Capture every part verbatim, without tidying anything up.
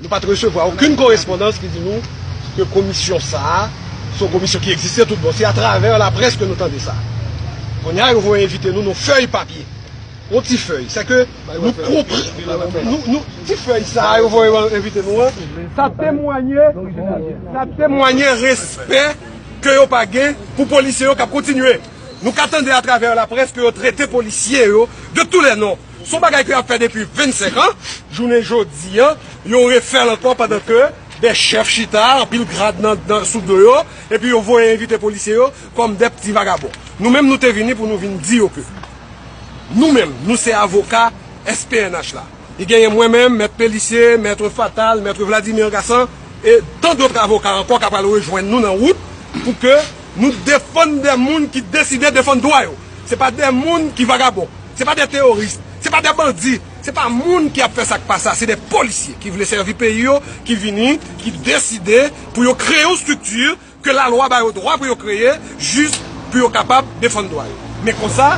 Nou pa t resevwa okenn korespondans ki di nou ke komisyon sa a, se yon komisyon ki egziste tout bon. Se atravè laprès ke nou tande sa. Kounye a, yo voye envite nou, nou fèy papye. Yon ti fèy. Se ke nou konprann, nou, nou, ti fèy sa a, yo voye envite nou an, sa temwanye, sa temwanye respè ke yo pa gen pou polisye yo k ap kontinye. Nou ka tande atravè laprès ke yo trete polisye yo de tous les noms. Se yon bagay ke y ap fè depi vennsenk an. Jounen jodi an, yo refè l ankò pandan ke de chèf chita, anpil grad nan, nan, sou do yo, epi yo voye envite polisye yo kòm de pti vagabon. Nou menm, nou te vini pou nou vin di yo ke nou menm, nou se avoka S P N H la. Li genyen mwen menm, Mèt Pelisye, Mèt Fatal, Mèt Vladimir Gassan, e tan dòt avoka ankò k ap al rejwenn nou nan wout pou ke nou defann de moun ki deside defann dwa yo. Se pa de moun ki vagabon. Se pa de teworis. Se pa de bandi. Se pa moun ki ap fè sa k pa sa. Se de polisye ki vle sèvi peyi yo, ki vini, ki deside pou yo kreye yon estrikti ke lalwa ba yo dwa pou yo kreye, jis pou yo kapab defann dwa yo. Men konsa,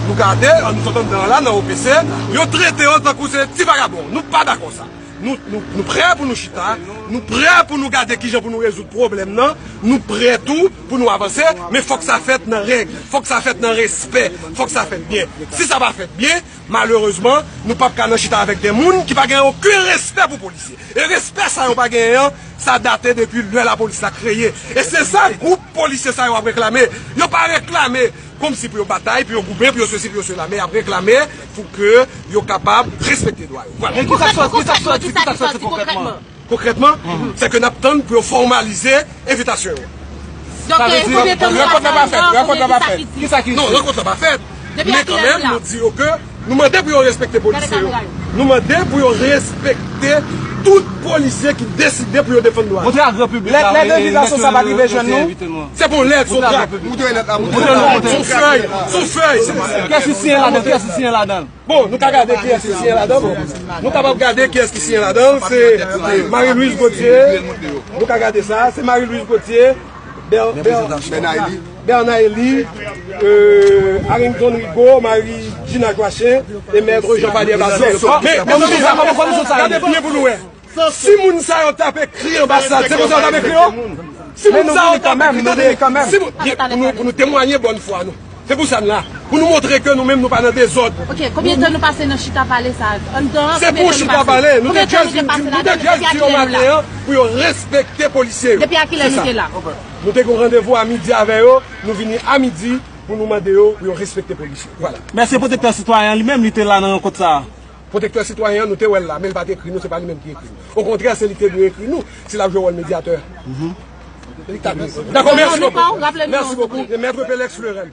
nou gade, an nou sot anndan an la, nan O P C, yo trete yo tankou se ti vagabon. Nou pa dakò sa. Nou, nou, nou prè pou nou chita, nou prè pou nou gade kijan pou nou rezoud pwoblèm nan, nou prè tou pou nou avanse, men fòk sa fèt nan règ, fòk sa fèt nan respè, fòk sa fèt byen. Si sa pa fèt byen, malerezman, nou p ap ka nan chita avèk de moun ki pa gen okenn respè pou polisye. E respè sa yo pa genyen an, sa date depi lè lapolis la kreye. E se sa gwoup polisye sa yo ap reklame. Yo pa reklame kòmsi pou yo batay, pou yo goumen, pou yo sesi, pou yo sela, men y ap reklame pou ke yo kapab respekte dwa yo. Vwala. Men kisa k sòti, kisa k sòti, kisa k sòti konkrètman? Konkrètman, se ke n ap tann pou yo fòmalize envitasyon yo. Donk, sa vle di rankont la pa fèt, rankont la pa fèt. Kisa ki... Non, rankont la pa fèt. Men kanmenm, nou di yo ke nou mande pou yo respekte polisye yo. Nou mande pou yo respekte tout polisye ki deside pou yo defann dwa yo. Montre a gran piblik la. Lèt envitasyon sa pa t rive jwenn nou? Se pa yon lèt, se yon trak. Se yon fèy, se yon fèy. Kiyès ki siyen ladan? Kiyès ki siyen ladan? Bon, nou ka gade kiyès ki siyen ladan, bon. Nou kapab gade kiyès ki siyen ladan, se Marie Louise Gauthier. Nou ka gade sa, se Marie Louise Gauthier, Ber-, Ber-, Bernard Elie, euh, Harrington Rigaud, Marie Gina Joachim e Maître Jean Fadier Basil. Men, men, gade byen pou nou wè. Si moun sa yo t ap ekri anbasad, se konsa yo t ap ekri yo? Si moun sa yo t ap ekri, tande, si moun, byen, pou nou, pou nou temwanye bòn fwa nou. Se pou sa n la. Pou nou montre ke nou menm nou pa nan dezòd. Ok, konbyen tan nou pase nan chita pale sa? Anndan an, se pou chita pale. Nou te just vin di, nou te just di yo maten an pou yo respekte polisye yo. Depi a kilè nou te la? Nou te gen yon randevou a midi avè yo, nou vini a midi pou nou mande yo pou yo respekte polisye yo. Vwala. Men se pwotektè sitwayen an li menm, li te la nan rankont sa a. Pwotektè sitwayen an, nou te wè l la, men l pa t ekri nou, se pa li menm ki ekri nou. Okontrè, se li ki te dwe ekri nou, si l ap jwe wòl medyatè. Li ta dwe. Dakò, mèsi bokou. Mèsi bokou. Mèt Pelex Fleurel.